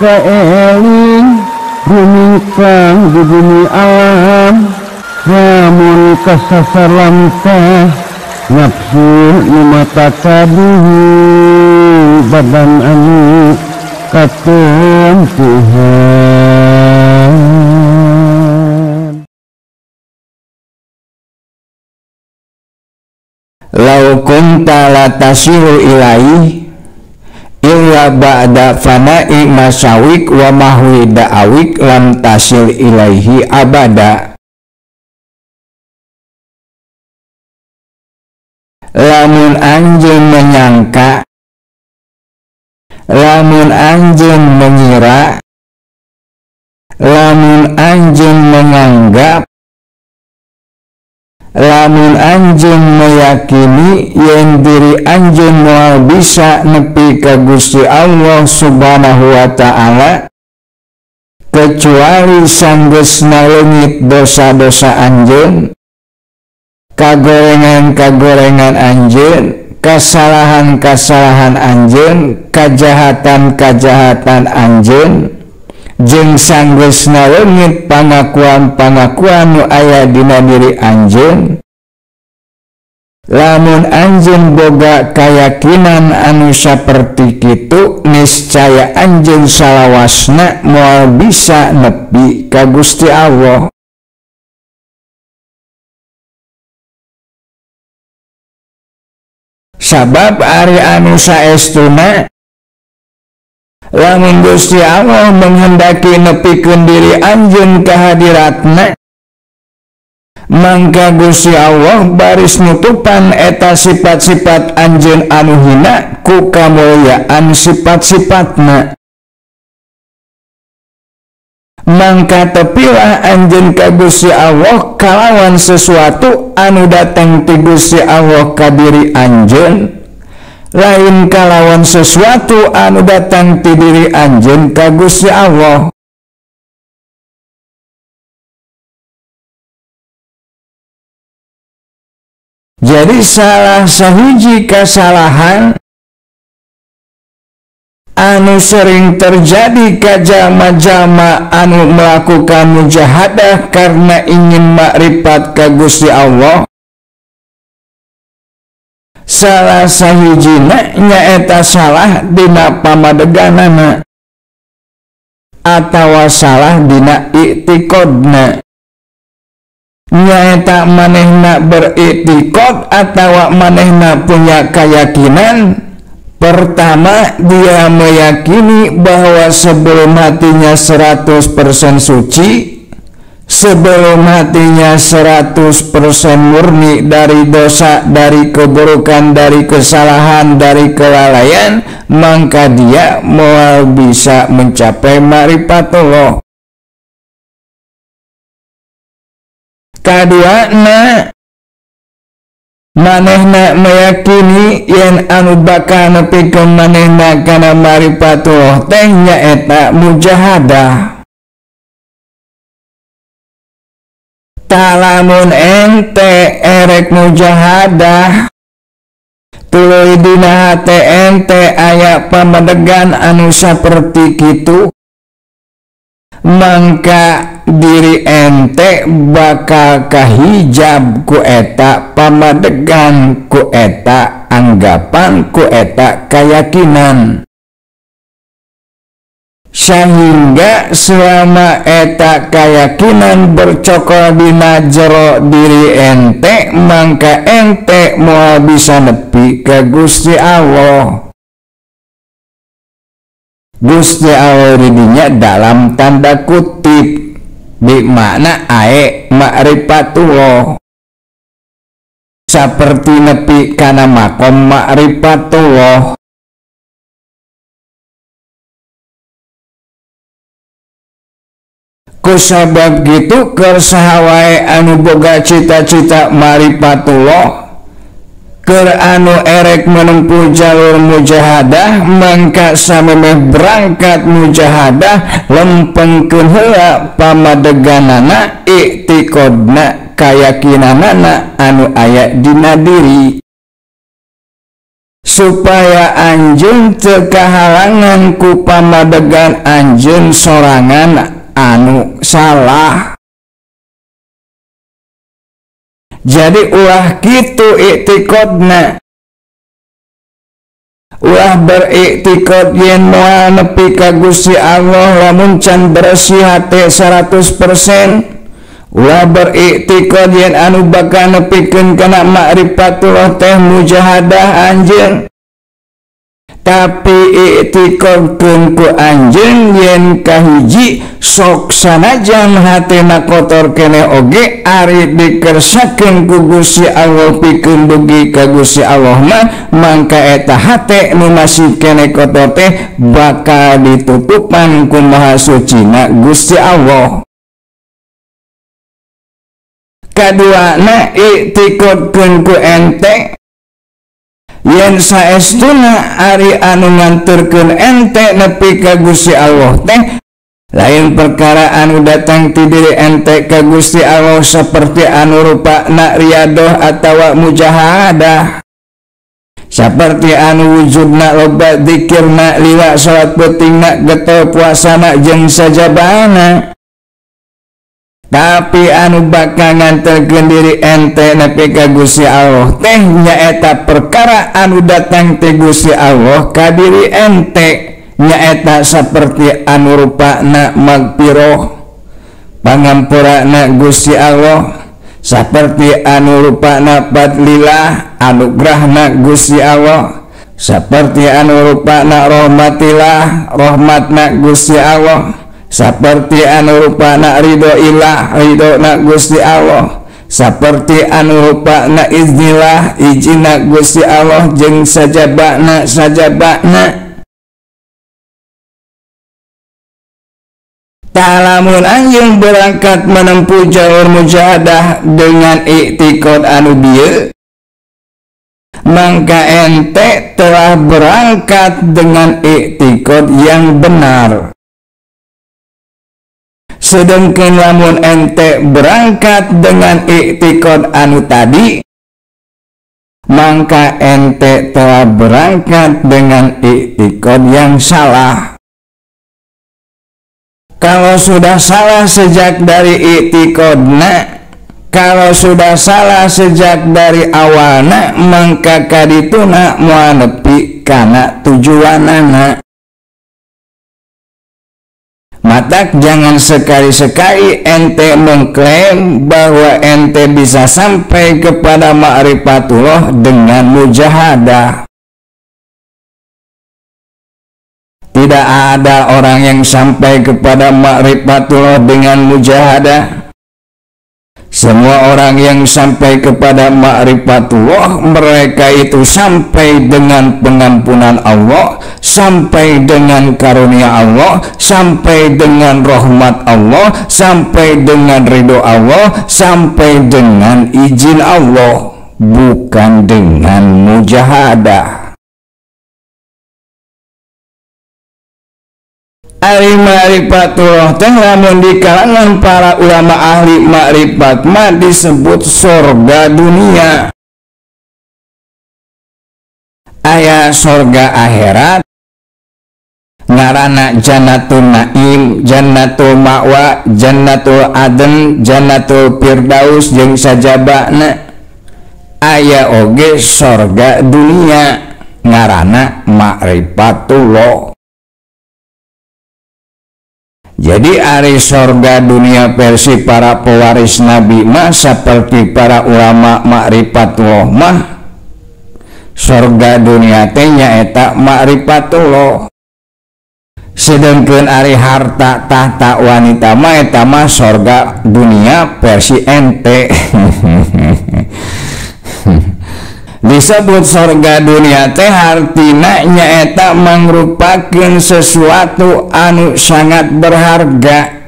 kaeling rumingkang di bumi alam lamun kasasar lamtah nafsu nu mata kaduhu badan anu katempuhan. Lau kunta la tasiru ilaihi illa ba'da fana'i masawik wa mahwi da'awik lam tasil ilaihi abada. Lamun anjeun menyangka, lamun anjeun mengira, lamun anjeun menganggap, lamun anjeun meyakini yen diri anjeun moal bisa nepi ka Gusti Allah Subhanahu wa ta'ala kecuali sanggeusna leungit dosa-dosa anjeun, kagorengan-kagorengan anjeun, kasalahan-kasalahan anjeun, kajahatan-kajahatan anjeun, jeung sanggeusna leungit pangakuan-pangakuan nu aya dina diri anjeun. Lamun anjeun boga kayakinan anu saperti kitu, niscaya anjeun salawasna moal bisa nepi ka Gusti Allah. Sabab ari anu saestuna lamun Gusti Allah menghendaki nepikeun diri anjeun ka hadiratna, mangka Gusti Allah baris nutupan eta sifat-sifat anjeun anu hina ku kamulyaan sifat-sifatna. Mangka tepilah anjeun ka Gusti Allah kalawan sesuatu anu datang ti Gusti Allah ka diri anjeun, lain kalawan sesuatu anu datang ti diri anjeun ka Gusti Allah. Jadi salah sahiji kesalahan anu sering terjadi ka jalma-jalma anu melakukan mujahadah karena ingin makrifat ka Gusti Allah, salah sahijina nyaeta salah dina pamadeganana atawa salah dina i'tiqadna. Nyaeta manehna beriktikad atawa manehna punya keyakinan. Pertama, dia meyakini bahwa sebelum hatinya 100% suci, sebelum hatinya 100% murni dari dosa, dari keburukan, dari kesalahan, dari kelalaian, maka dia moal bisa mencapai ma'rifatullah. Kaduana, manehna meyakini yen anu bakal nepikeun manehna kana ma'rifatullah teh nyaeta mujahadah. Talamun ente erek mujahadah, tuluy dina hate ente aya pamadegan anu saperti kitu, mangka diri ente bakal kahijab ku eta pamadegan, ku eta anggapan, ku eta keyakinan, sehingga selama eta keyakinan bercokol dina jero diri ente, mangka ente moal bisa nepi ke Gusti Allah. Gusti Allah didinya dalam tanda kutip di makna ae ma'rifatullah, saperti nepi kana makom ma'rifatullah. Kusabab gitu keur saha wae anu boga cita-cita ma'rifatullah, keur anu erek menempuh jalur mujahadah, mangka samemeh berangkat mujahadah lempengkeun heula pamadeganana, i'tiqadna, kayakinanana anu aya dina diri. Supaya anjeun teu kahalangan ku pamadegan anjeun sorangan anu salah. Jadi ulah kitu iktiqodna. Ulah beriktikad yen moal nepi ka Gusti Allah lamun can bersih hate 100%. Ulah beriktikad yen anu bakal nepikeun kana ma'rifatullah teh mujahadah anjeun. Tapi iktikadkeun ku anjeun yen kahiji sok sanajan hatena kotor keneh oge ari dikersakeun ku Gusti Allah pikeun dugi ka Gusti Allah mah mangka eta hate nu masih keneh kotor teh bakal ditutupan ku Maha Sucina Gusti Allah. Kaduana iktikadkeun ku ente yen saestuna ari anu nganterkeun ente nepi ka Gusti Allah teh lain perkara anu datang ti diri ente ka Gusti Allah seperti anu rupana riadoh atawa mujahadah, seperti anu wujudna loba zikirna, lila salat peutingna, getol puasana jeung sajabana. Tapi anu bakal nganterkeun diri ente nepi ka Gusti Allah teh nyaeta perkara anu datang ti Gusti Allah ka diri ente, nyaeta saperti anu rupana magpiroh pangampurana Gusti Allah, saperti anu rupana fadlilah anugrahna Gusti Allah, saperti anu rupana rahmatillah rahmatna Gusti Allah, saperti anu rupana ridho ilah ridhona Gusti Allah, saperti anu rupana iznillah ijina Gusti Allah jeung sajabana sajabana. Lamun anjeun berangkat menempuh jalur mujahadah dengan iktikad anu bieu, mangka ente telah berangkat dengan iktikad yang benar. Sedangkan lamun ente berangkat dengan iktikad anu tadi, maka ente telah berangkat dengan iktikad yang salah. Kalau sudah salah sejak dari iktikadna, kalau sudah salah sejak dari awalna, maka kadituna moal nepi kana tujuanana. Matak jangan sekali-sekali ente mengklaim bahwa ente bisa sampai kepada ma'rifatullah dengan mujahadah. Tidak ada orang yang sampai kepada ma'rifatullah dengan mujahadah. Semua orang yang sampai kepada ma'rifatullah, mereka itu sampai dengan pengampunan Allah, sampai dengan karunia Allah, sampai dengan rahmat Allah, sampai dengan ridho Allah, sampai dengan izin Allah, bukan dengan mujahadah. Ari ma'rifatullah teh lamun di kalangan para ulama ahli ma'rifat mah disebut surga dunia. Aya surga akhirat ngaranna Jannatul Naim, Jannatul Ma'wa, Jannatul Adn, Jannatul Firdaus jeung sajabana. Aya oge surga dunia ngaranna ma'rifatullah. Jadi ari sorga dunia versi para pewaris Nabi mah seperti para ulama ma'rifatullah mah, sorga dunia teh nyaeta ma'rifatullah. Sedangkan ari harta tahta wanita mah eta mah sorga dunia versi ente. Disebut sorga dunia teh hartina nyaeta mangrupakeun sesuatu anu sangat berharga.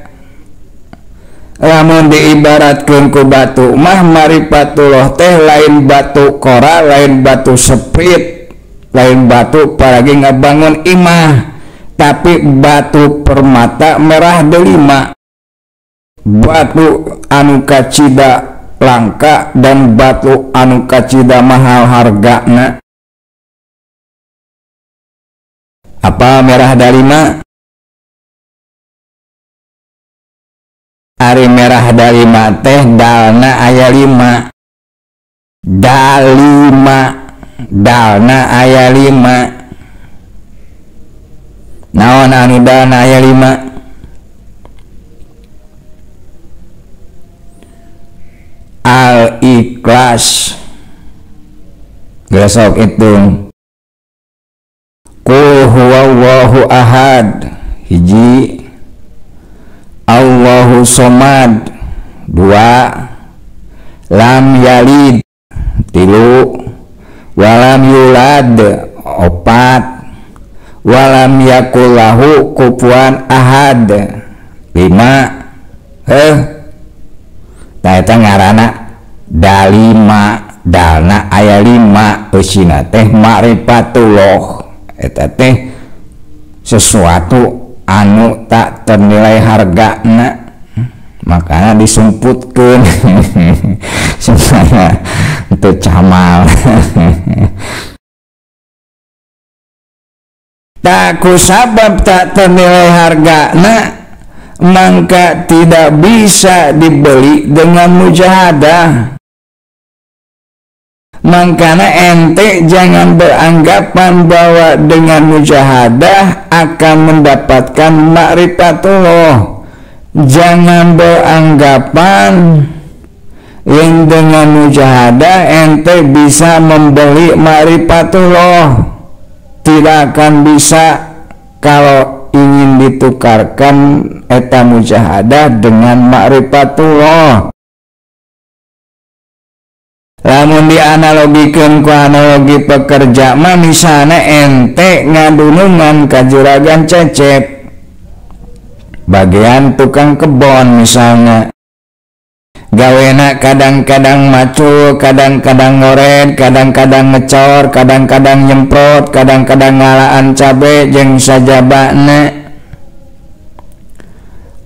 Lamun diibaratkeun ku batu mah ma'rifatullah teh lain batu kora, lain batu seprit, lain batu paragi ngabangun imah, tapi batu permata merah delima, batu anu kacida langka dan batu anu kacida mahal hargana. Apa merah dalima? Ari merah dalima teh dalna aya 5. Dalima dalna aya 5. Naon anu dalna aya 5? Al-Ikhlas. Gesok hitung. Qul huwallahu ahad, hiji. Allahu somad, 2. Lam yalid, 3. Walam yulad, 4. Walam yakul lahu kufuwan ahad, 5. Tah eta ngaranna dalima, dalna aya 5, eusina teh ma'rifatullah. Eta teh sesuatu anu tak ternilai hargana, makanya disumputkeun supaya teu camal. Tak kusabab tak ternilai hargana, maka tidak bisa dibeli dengan mujahadah. Makanya ente jangan beranggapan bahwa dengan mujahadah akan mendapatkan ma'rifatullah. Jangan beranggapan yang dengan mujahadah ente bisa membeli ma'rifatullah. Tidak akan bisa kalau ingin ditukarkan eta mujahadah dengan ma'rifatullah. Lamun dianalogikeun ku analogi pekerja mah, misalnya ente ngadunungan ka juragan Cecep bagian tukang kebon misalnya, gawena kadang-kadang macul, kadang-kadang ngoret, kadang-kadang ngecor, kadang-kadang nyemprot, kadang-kadang ngalaan cabe jeung sajabana.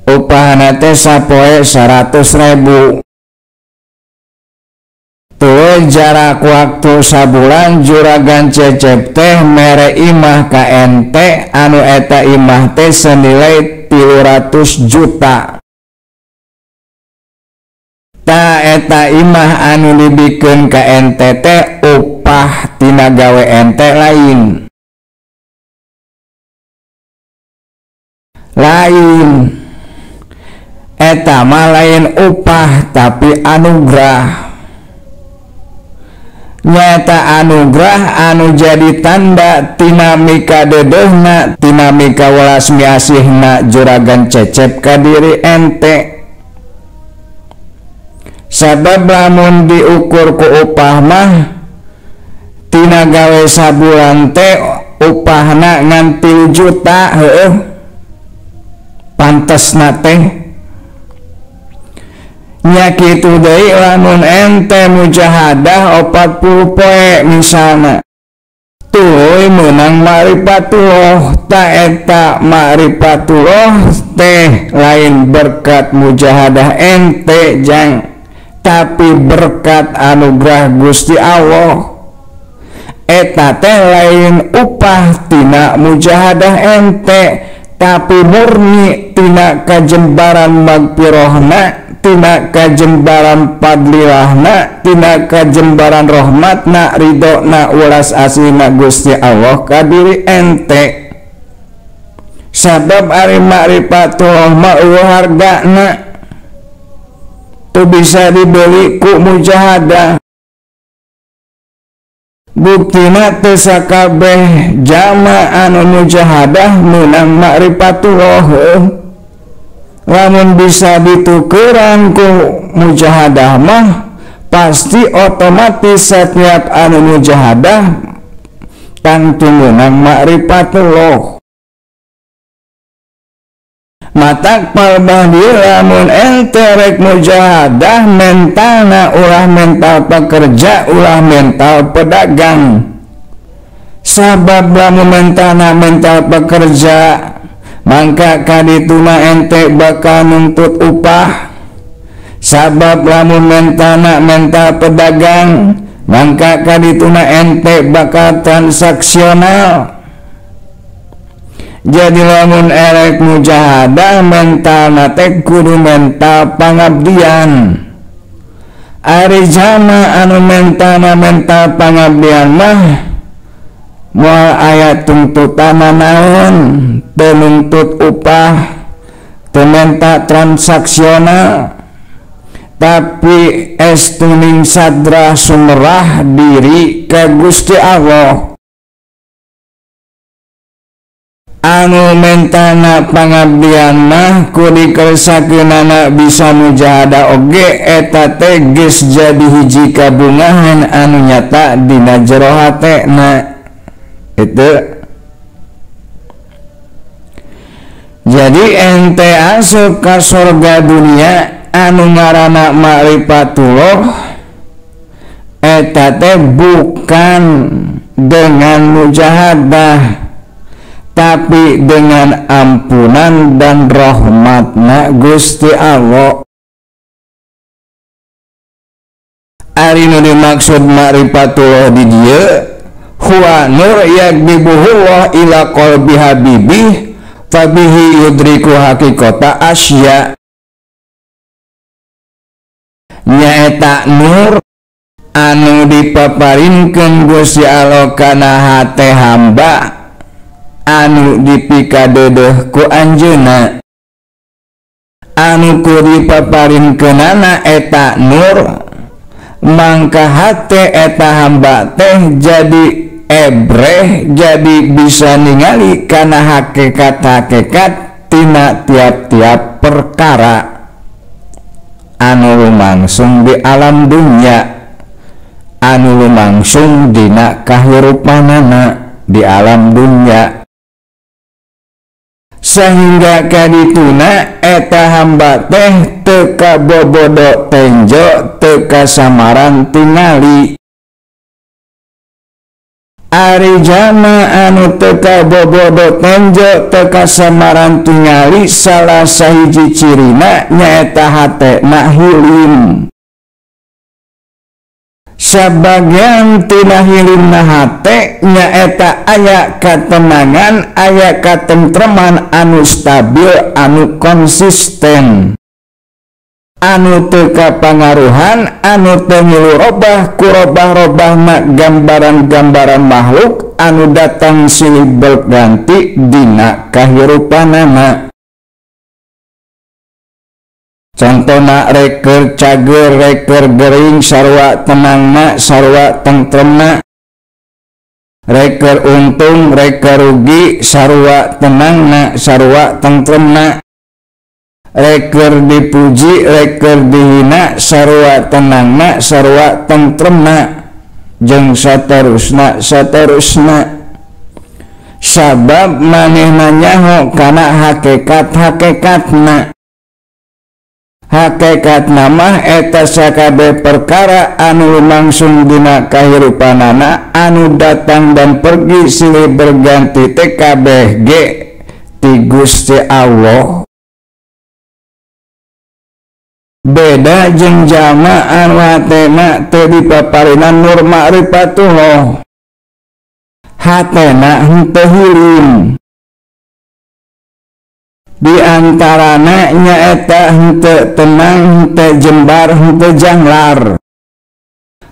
Upahna teh sapoe 100.000. Tuluy jarak waktu sabulan juragan Cecep teh mere imah ka ente anu eta imah teh senilai 300 juta. Ta eta imah anu dibikeun ka ente teh upah tina gawe ente lain. Lain. Eta mah lain upah tapi anugerah. Nyata anugerah anu jadi tanda dinamika dedehna, dinamika welas miasihna juragan Cecep ka diri ente. Sabab lamun diukur ku upah mah tina gawe sabulan teh upahna ngan 3 juta, heueuh. Pantesna teh nya kitu deui lamun ente mujahadah 40 poe misalna, tuluy meunang ma'rifatullah. Ta eta ma'rifatullah teh lain berkat mujahadah ente jang, tapi berkat anugerah Gusti Allah. Eta teh lain upah tina mujahadah ente, tapi murni tina kajembaran magpirohna, tina kajembaran padlilahna, tina kajembaran rahmatna, ridona, welas asihna Gusti Allah ka diri ente. Sabab ari ma'rifatullah mah eueuh hargana, teu bisa dibeli ku mujahadah. Buktina teu sakabeh jama anu mujahadah meunang ma'rifatullah. Lamun bisa ditukeran ku mujahadah mah pasti otomatis setiap anu mujahadah tangtu meunang ma'rifatullah. Matak palbah dieu lamun ente rek mujahadah mentalna ulah mental pekerja, ulah mental pedagang. Sabab lamun mentalna mental pekerja, mangka kadituna ente bakal nuntut upah. Sabab lamun mentalna mental pedagang, mangka kadituna ente bakal transaksional. Jadi lamun erek mujahadah mental teh kudu mental pangabdian. Ari jama anu mentalna mental pangabdian mah moal aya tuntutan naon, teu nuntut upah, teu menta transaksional, tapi estuning sadrah sumerah diri ka Gusti Allah. Anu mentana pangabdian mah ku dikersakeunana bisa mujahadah oge eta teh geus jadi hiji kabungahan anu nyata dina jero hatena. Itu jadi ente asup ka sorga dunia anu ngaranna ma'rifatullah eta teh bukan dengan mujahadah, tapi dengan ampunan dan rahmatna Gusti Allah. Ari nu dimaksud ma'rifatullah di dieu huwa nur yakdibuhullah ila qalbi habibih fabihi yudriku haqiqata asya. Nyaeta nur anu dipaparinkeun Gusti Allah kana hate hamba anu dipikadeudeeh ku anjeunna, anu ku dipaparinkeunana eta nur mangka hate eta hamba teh jadi ebreh, jadi bisa ningali kana hakikat-hakikat tina tiap-tiap perkara anu lumangsung di alam dunia, anu lumangsung dina kahirupanana di alam dunia. Sehingga kadituna eta hamba teh teu kabobodo tenjo, teu kasamaran tingali. Ari jama anu teu kabobodo tenjo, teu kasamaran tingali, salah sahiji cirina nyaeta hatena hilim. Sabagian tina hilimna hate nyaeta aya katenangan, aya katentreman anu stabil, anu konsisten, anu teu kapangaruhan, anu teu ngilu robah ku robah-robahna gambaran-gambaran makhluk anu datang silih berganti dina kahirupanana. Contona reker cager, reker gering, sarua tenangna, sarua tentremna. Reker untung, reker rugi, sarua tenangna, sarua tentremna. Reker dipuji, reker dihina, sarua tenangna, sarua tentremna. Jeung saterusna, saterusna. Sabab manehna nyaho kana hakikat-hakikatna. Hakikat nama eta sakabeh perkara anu lumangsung dina kahirupanana anu datang dan pergi silih berganti teh kabeh ge ti Gusti Allah. Beda jeung jama anu hatena teu dipaparinan nur ma'rifatullah, hatena henteu hilim. Di antarana nyaeta henteu tenang, henteu jembar, henteu janglar.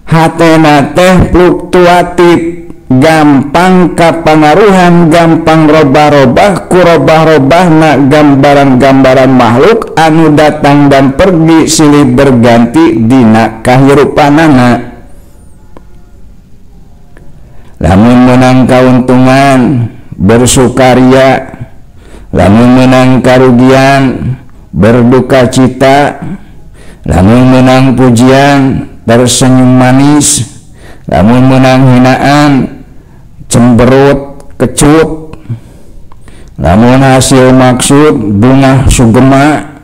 Hatena teh fluktuatif, gampang kapangaruhan, gampang robah-robah ku robah-robahna gambaran-gambaran makhluk anu datang dan pergi silih berganti dina kahirupanana. Lamun menang kauntungan bersukaria, lamun menang karugian berduka cita, lamun menang pujian tersenyum manis, lamun menang hinaan cemberut kecut, lamun hasil maksud bungah sugema,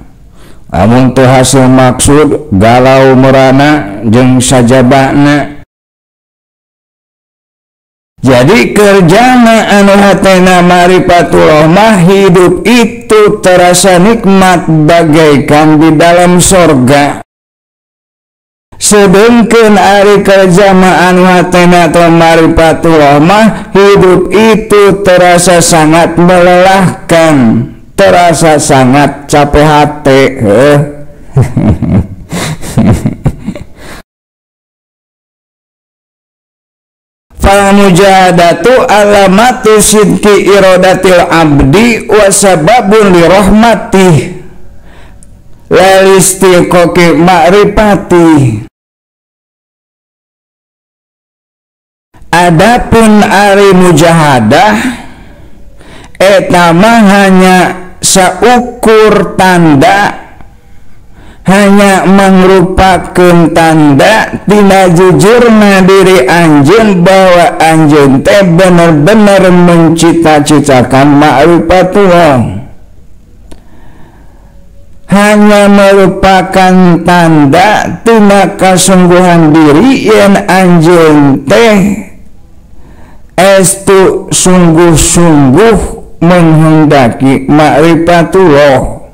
lamun teu hasil maksud galau merana jeung sajabana. Jadi kerjana anu hatena ma'rifatullah mah hidup itu terasa nikmat bagaikan di dalam sorga. Sedengkeun ari kerjama anu hatena teu marifatullah mah hidup itu terasa sangat melelahkan, terasa sangat capek hati. Fal mujahadatu alamatu sidqi iradatil abdi wa sababun li rahmatih la listiqaqi ma'rifati. Adapun ari mujahadah eta mah hanya saukur tanda, hanya mangrupakeun tanda tina jujurna diri anjeun bahwa anjeun teh bener-bener mencita-citakan ma'rifatullah. Hanya merupakan tanda tina kasungguhan diri yen anjeun teh estu sungguh-sungguh menghendaki ma'rifatullah.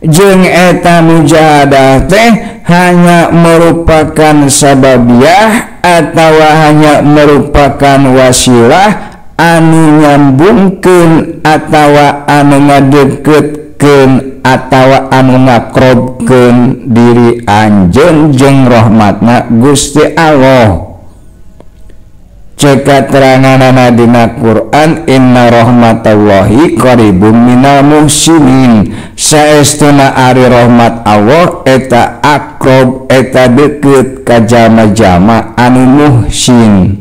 Jeung eta mujahadah teh hanya merupakan sababiah atawa hanya merupakan wasilah anu nyambungkeun atawa anu ngadeukeutkeun atawa anu ngakrobkeun diri anjeun jeung rahmatna Gusti Allah. Cek kateranganana dina Quran, inna rahmatallahi qaribun minal muhsinin. Saestuna ari rahmat Allah eta akrob, eta deukeut ka jalma-jalma anu muhsin.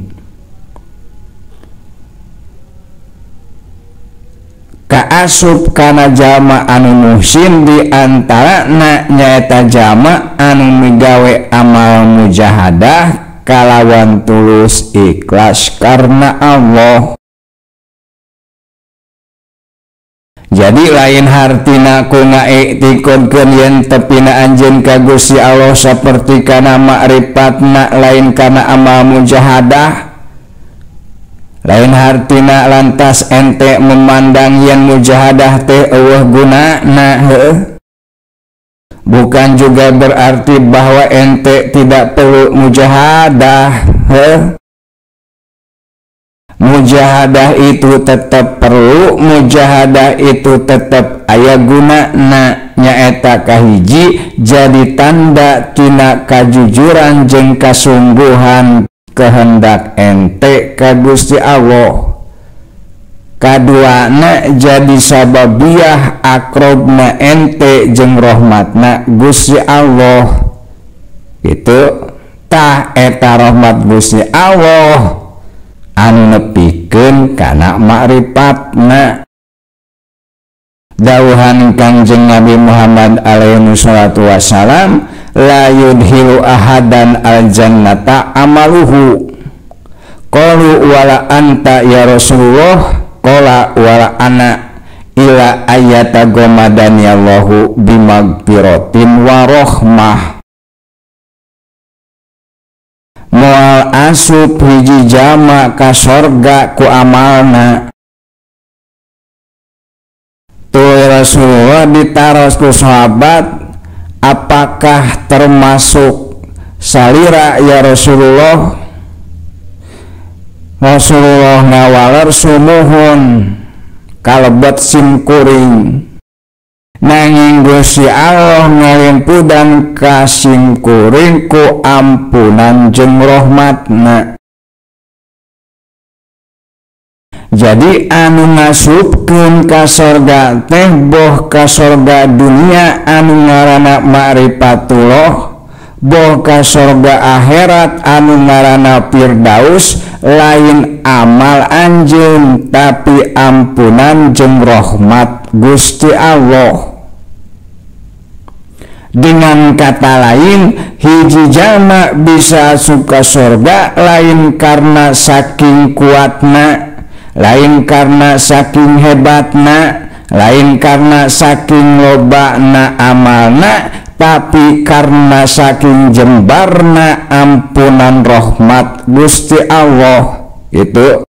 Kaasup kana jalma anu muhsin di antarana nyaeta jalma anu migawe amal mujahadah kalawan tulus ikhlas karena Allah. Jadi lain hartina ku ngaiktikodkeun yen tepina anjeun ka Gusti Allah saperti kana makrifatna, lain kana amal mujahadah. Lain hartina lantas ente memandang yen mujahadah teh eueuh gunana, heuh. Bukan juga berarti bahwa ente tidak perlu mujahadah. Mujahadah itu tetap perlu, mujahadah itu tetap aya gunana, nyaeta kahiji jadi tanda tina kajujuran jeung kasungguhan kehendak ente ka Gusti Allah. Kaduana jadi sababiah akrobna ente jeung rahmatna Gusti Allah. Gitu tah eta rahmat Gusti Allah anu nepikeun kana makrifatna. Dawuhan Kangjeng Nabi Muhammad alaihi salatu wassalam, la yudhilu ahadan aljannata amaluhu. Qalu wala anta ya Rasulullah, qala wala ana ila ayata gomadani Allahu bimagfiratin wa rahmah. Moal asup hiji jama ka sorga ku amalna. Tuh Rasulullah ditaros ku sahabat, apakah termasuk salira ya Rasulullah? Rasulullah ngawaler sumuhun kalebet simkuring. Nanging Gusti Allah ngalimpudan ka simkuring ku ampunan jeung rahmatna. Jadi anu ngasupkeun ka sorga teh boh ka sorga dunia anu ngaranna ma'rifatullah, boh ka sorga akhirat anu ngaranna firdaus, lain amal anjeun tapi ampunan jeung rahmat Gusti Allah. Dengan kata lain, hiji jalma bisa asup ka sorga lain karena saking kuatna, lain karena saking hebatna, lain karena saking lobana amalna, tapi karena saking jembarna ampunan rahmat Gusti Allah. Itu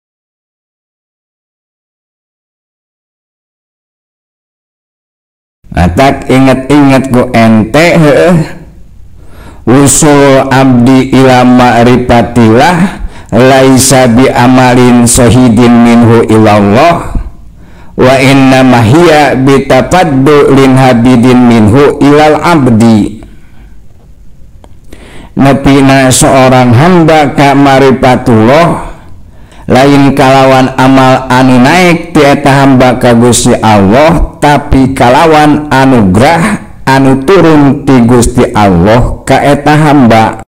atak inget-inget ku ente heuh. Usul abdi ila ma'rifatillah laisa bi amalin sahidin minhu ilallah wa inna mahiya bitafaddulin habidin minhu ilal abdi. Nepina seorang hamba ka marifatullah lain kalawan amal anu naik ti eta hamba ka Gusti Allah, tapi kalawan anugerah anu turun ti Gusti Allah ka eta hamba.